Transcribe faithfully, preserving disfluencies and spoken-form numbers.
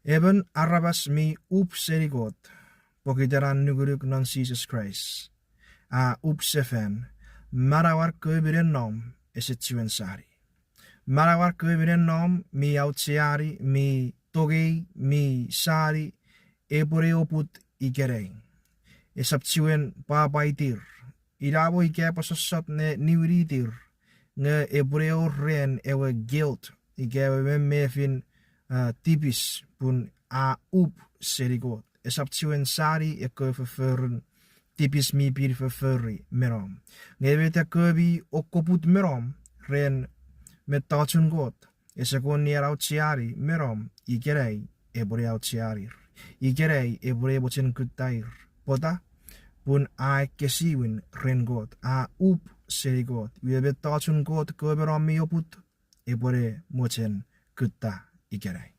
Emon aramas mi up seni Kot pokiten an nukunuk non Jises Kraist, a up sefan, manauan kewe minen nom ese chiwen sani. Manauan kewe minen nom mi aucheani, mi tongei, mi sani, epwene oput ikenai. Esap chiwen pwapwaitir. Inamo ika epwe sossot ne niwinitir, nge epwene wor ren ewe guilt, ika ewe memefin, a, tipis pun a up seni Kot. Esap chiwen sani ekkewe fofforun tipis mi pin fofori me nom. Nge met ekkewe mi okkoput me nom ren mettochun Kot, ese kon ne aucheani me nom, ikenai epwene aucheanir. Ikenai epwene mochen kuttair. Pwata? Pun a ekkesiwin ren Kot, a up seni Kot. Iwe mettochun Kot kewe me nom mi oput, epwene mochen kutta ikenai.